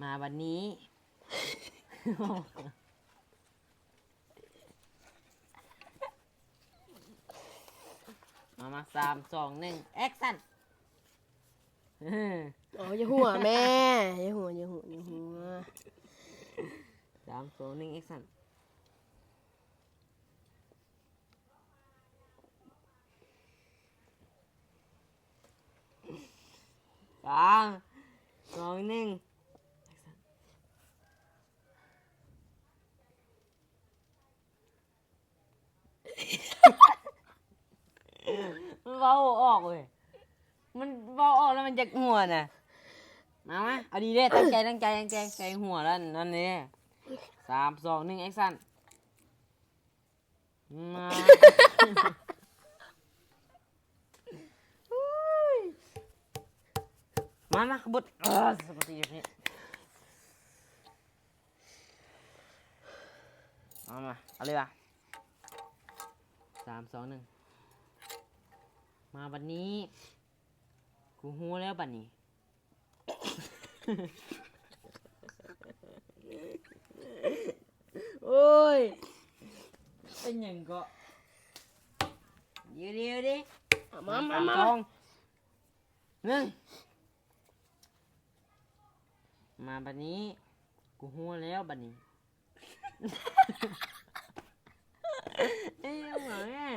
ມາບັດນີ້ ມາ ມາ ສາມ ສອງ ໜຶ່ງ ແອັກຊັນ. ເອີ ເອົາ ຢ່າຫົວແມ່ ຢ່າຫົວ ຢ່າຫົວ ຢ່າຫົວ. ສາມ ສອງ ໜຶ່ງ ແອັກຊັນ. ສາມ ສອງ ໜຶ່ງ ແອັກຊັນ. ມັນເວົ້າບໍ່ອອກເວີຍ ມັນເວົ້າອອກແລ້ວມັນຢາກຫົວນະ. ມາ ມາ ເອົາດີເດ້ ຕັ້ງໃຈ ຕັ້ງໃຈ ຕັ້ງໃຈ ໃສ່ຫົວແລ້ວນັ້ນເດ້. ສາມ ສອງ ໜຶ່ງ ແອັກຊັນ. ມາ ມາ ມາ ຂະບົດ ເອີ ສະປາເກັດຕີຢູ່ນີ້. ມາ ມາ ເອົາເລີຍວ່າ ສາມ ສອງ ໜຶ່ງ ມາບັດນີ້ ກູຮູ້ແລ້ວບັດນີ້. ໂອ້ຍ ເປັນຫຍັງເກາະ? ດຽວໆ ເດ້ ເອົາມາ ມາ ສາມ ມາ ສອງ ໜຶ່ງ ມາບັດນີ້ ກູຮູ້ແລ້ວບັດນີ້. ເອີຍ ເອົາມາແມ່.